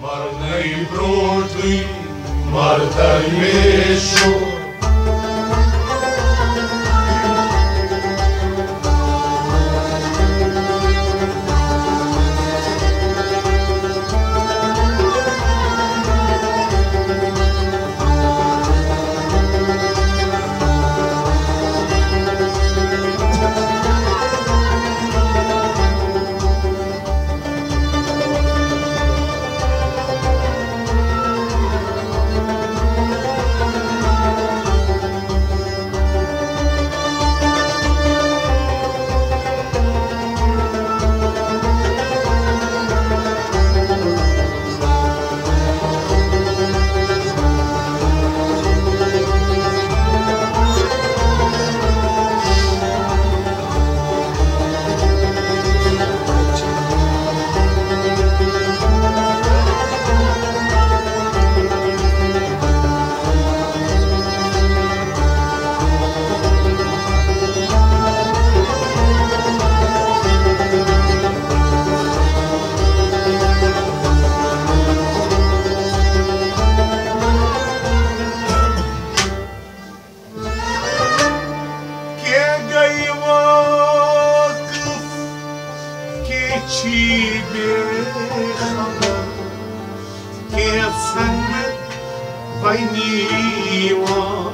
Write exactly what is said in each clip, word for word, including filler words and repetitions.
مرنے برونٹھٕے مر درویشو۔ کینٛہہ گٔے وٲقف، کینٛہہ چھی بے خبر، کینٛژھن نہٕ وۄنی یِوان۔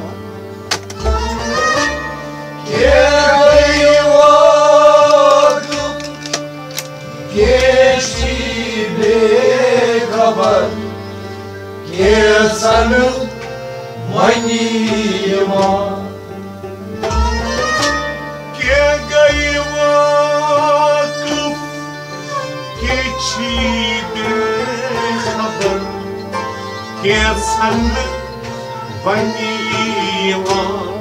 کینٛہہ گٔے وٲقف، کینٛہہ چھی بے خبر، کینٛژھن نہٕ وۄنی یِوان۔ کینٛہہ گٔے وٲقف، کینٛہہ چھی بے خبر، کینٛژھن نہٕ وۄنی یِوان۔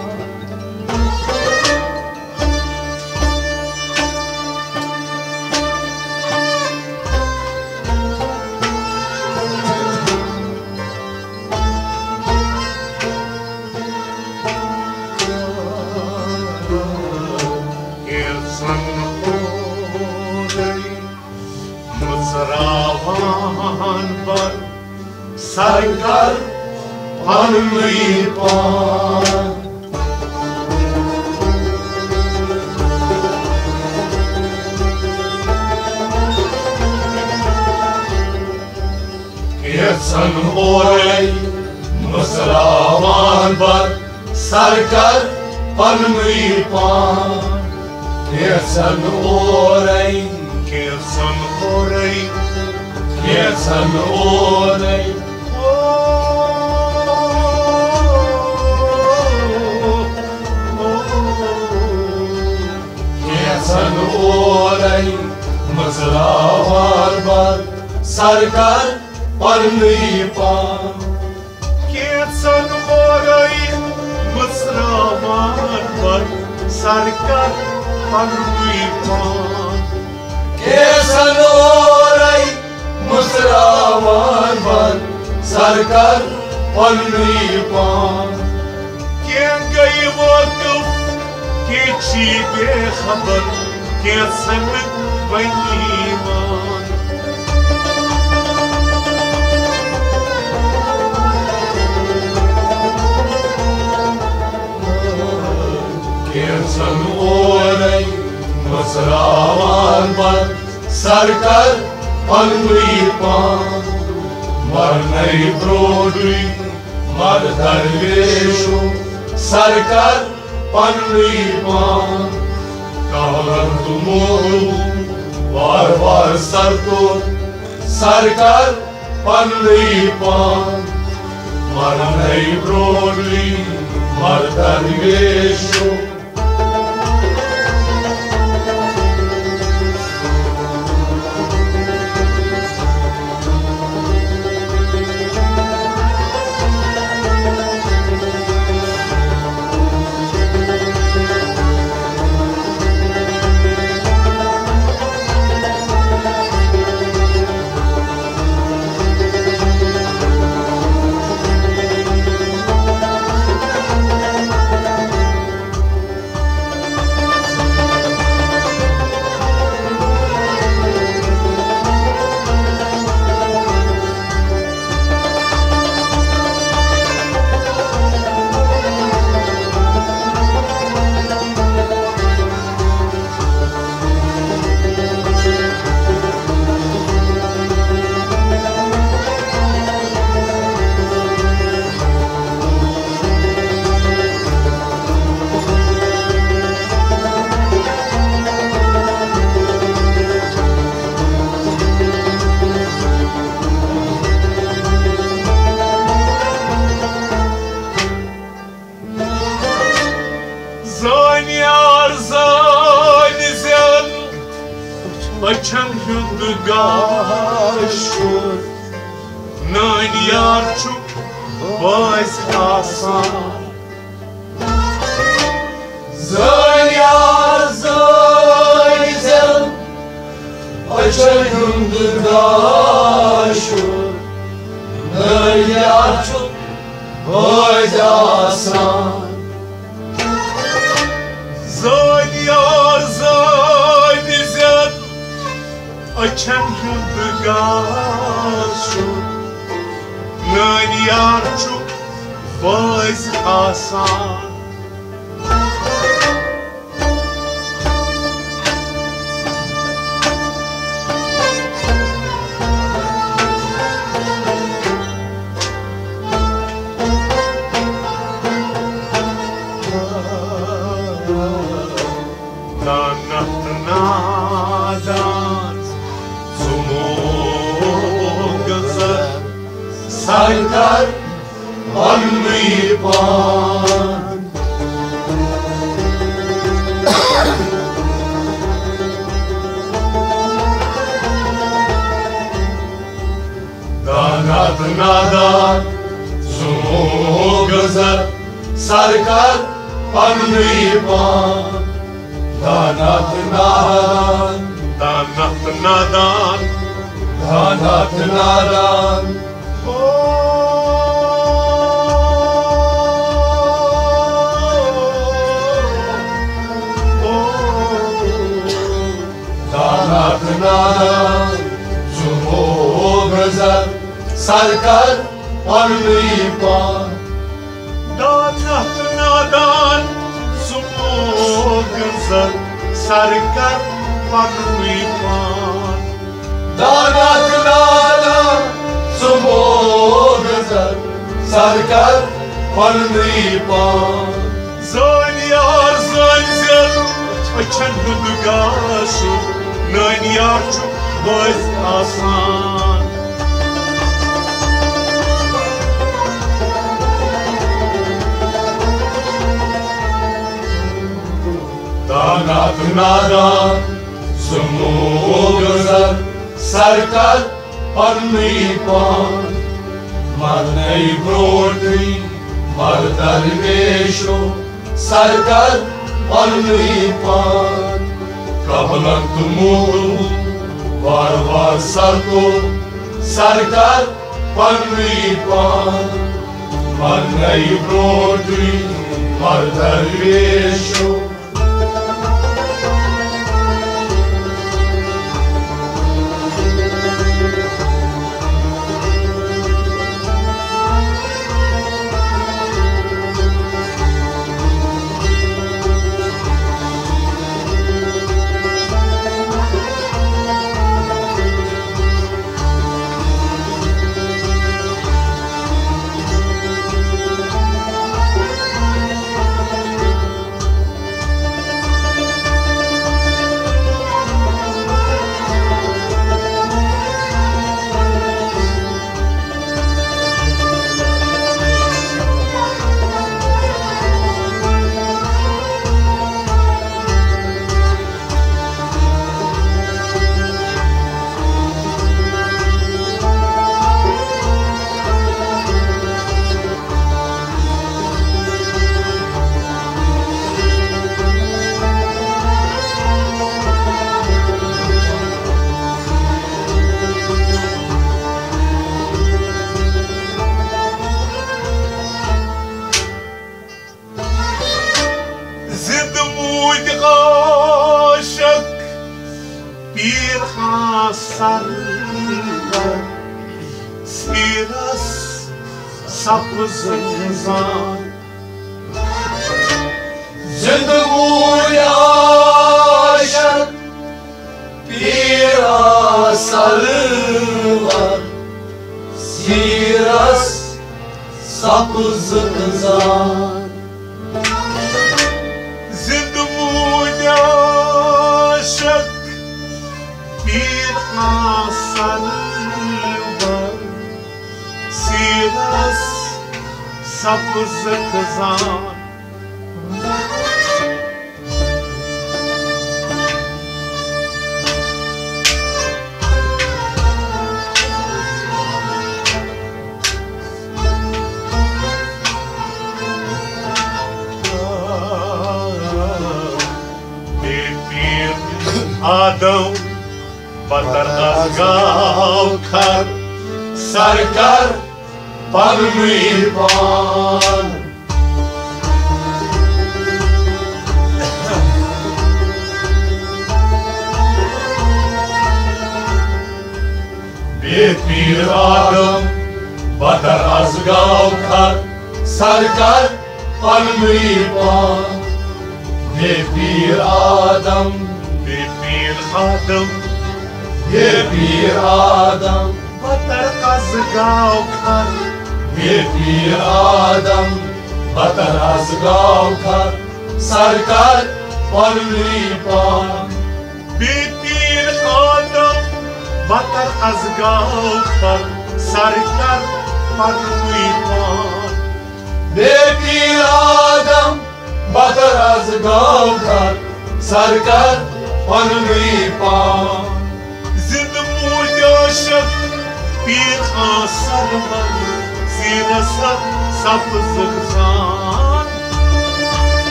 کینٛژھن اورَے مُژراوان بر سرکار پننُے پان۔ کینٛژھن اورَے مُژراوان بر سرکار پننُے پان۔ کینٛژھن اورَے، کینٛژھن اورَے، کینٛژھن اورَے۔ او، او، او۔ کینٛژھن اورَے مُژراوان بر سرکار پننُے پان۔ کینٛژھن اورَے مُژراوان بر سرکار پننُے پان۔ کینٛژھن اورَے مُژراوان بر سرکار پننُے پان۔ کینٛہہ گٔے وٲقف، کینٛہہ چھی بے خبر، کینٛژھن نہٕ وۄنی یِوان۔ کینٛژھن اورَے مُژراوان بر سرکار پننُے پان۔ مرنَے برونٛٹھٕے مر درویشو سرکار پننُے پان۔ کالن تہٕ مولوٗ وار وار سر توٚر سرکار پننُے پان۔ مرنَے برونٛٹھٕے مر درویشو۔ أچھن ہُنٛد گاشُر، نٲنۍ یار چھُ بٲزۍ آسان۔ زٲنۍ یار زٲنۍ زٮ۪ن، أچھن ہُنٛد گاشُر، نٲنۍ یار چھُ بٲزۍ آسان۔ زٲنۍ یار زٲنۍ زٮ۪ن، أچھن ہُنٛد گاشُر، نٲنۍ یار چھُ بٲزۍ آسان۔ دانت نادان، ژٕ مو گٔژھر سرکار پننُے پان۔ دانت نادان، ژٕ مو گٔژھر سرکار پننُے پان۔ دانت نادان، دانت نادان، دانت نادان۔ او، او، دانت نادان، ژٕ مو گٔژھر سرکار پننُے پان۔ دانت نادان، ژٕ مو گٔژھر سرکار پننُے پان۔ دانت نادان، ژٕ مو گٔژھر سرکار پننُے پان۔ زٲنۍ یار زٲنۍ زٮ۪ن، أچھن ہُنٛد گاشُر، نٲنۍ یار چھُ بٲزۍ آسان۔ دانت نادان، ژٕ مو گٔژھر سرکار پننُے پان۔ مرنَے برونٛٹھٕے مر درویشو سرکار پننُے پان۔ قبلن تہٕ موتُن وار وار سرکو سرکار پننُے پان۔ مرنَے برونٛٹھٕے مر درویشو۔ زِندٕ موٗدۍ عاشق پیٖر ہا سرور، سیٖرس سبز خزان۔ زِندٕ موٗدۍ عاشق پیٖر ہا سرور، سیٖرس سبز خزان۔ زِندٕ موٗدۍ عاشق پیٖر ہا سرور، سیٖرس سبز خزان۔ دم بتر از گاو کھر، سر کر پننُے پان۔ بے پیر آدم بتر از گاو کھر، سر کر پننُے پان۔ بے پیر آدم، بے پیر آدم، بے پیر آدم، بتر از گاو کھر۔ بے پیر آدم بتر از گاو کھر، سر کر پننُے پان۔ بے پیر آدم بتر از گاو کھر، سر کر پننُے پان۔ بے پیر آدم بتر از گاو کھر، سر کر پننُے پان۔ زندٕ موٗدۍ عاشق پیر آسن من، سیٖنس سپزٕ زان۔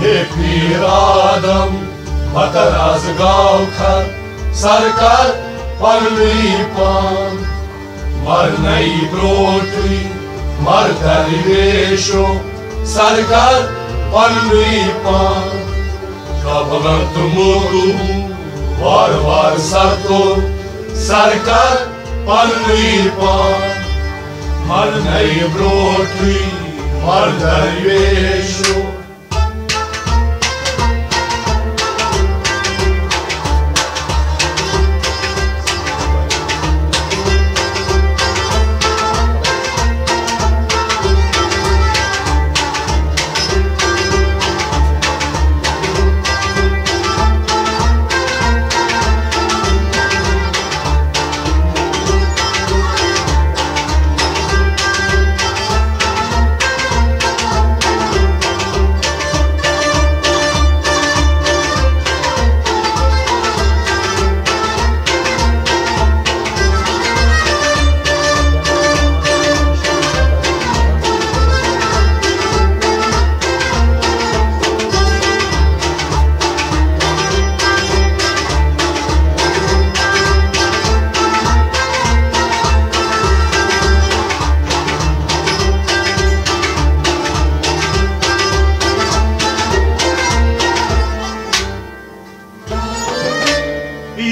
ہے پیر آدم، متر از گاو کھر، سر کر پننُے پان۔ مرنَے برٛونٛٹھٕے مر درویشو، سر کر پننُے پان۔ قبرت موتو وار وار سر تُل، سر کر پننُے پان۔ مرنَے برٛونٛٹھٕے مر درویشو۔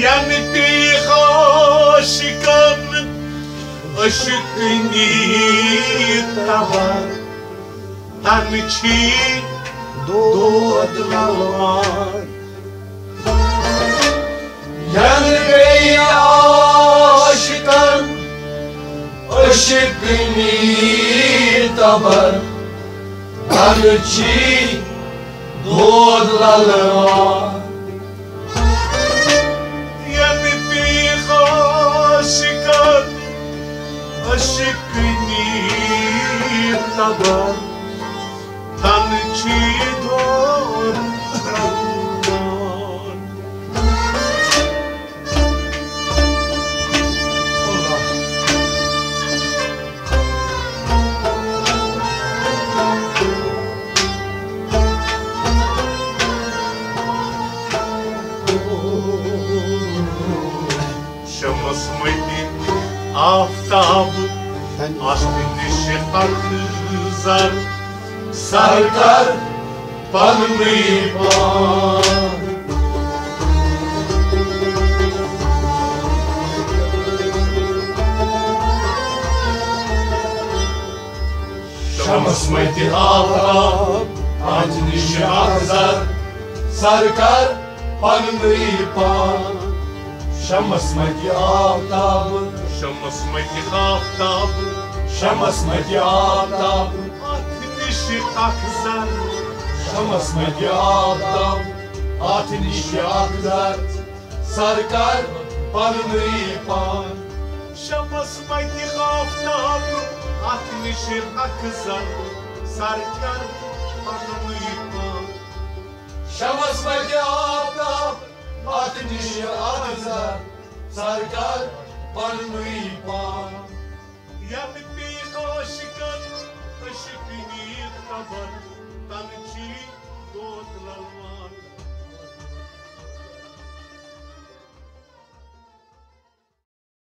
ینہٕ پیٚیہِ عاشقن عشقٕنی تبر، تنہٕ چھی دود للوان۔ ینہٕ پیٚیہِ عاشقن عشقٕنی تبر، تنہٕ چھی دود للوان۔ ینہٕ پیٚیہِ عاشقن عشقٕنی تبر، تنہٕ چھی دود للوان۔ شمس مٔتۍ آفتاب، اتھ نِش اکھ ذر، سر کر پننُے پان۔ شمس مٔتۍ آفتاب، اتھ نِش اکھ ذر، سر کر پننُے پان۔ شمس مٔتۍ آفتاب، شمس مٔتۍ آفتاب، شمس مٔتۍ آفتاب، اتھ نِش اکھ ذر، شمس مٔتۍ آفتاب، اتھ نِش اکھ ذر، سر کر پننُے پان۔ شمس مٔتۍ آفتاب، اتھ نِش اکھ ذر، سر کر پننُے پان۔ شمس مٔتۍ آفتاب، اتھ نِش اکھ ذر، سر کر پننُے پان۔ ینہٕ پیٚیہِ عاشقن عشقٕنی خبر تن چی دوت للوان۔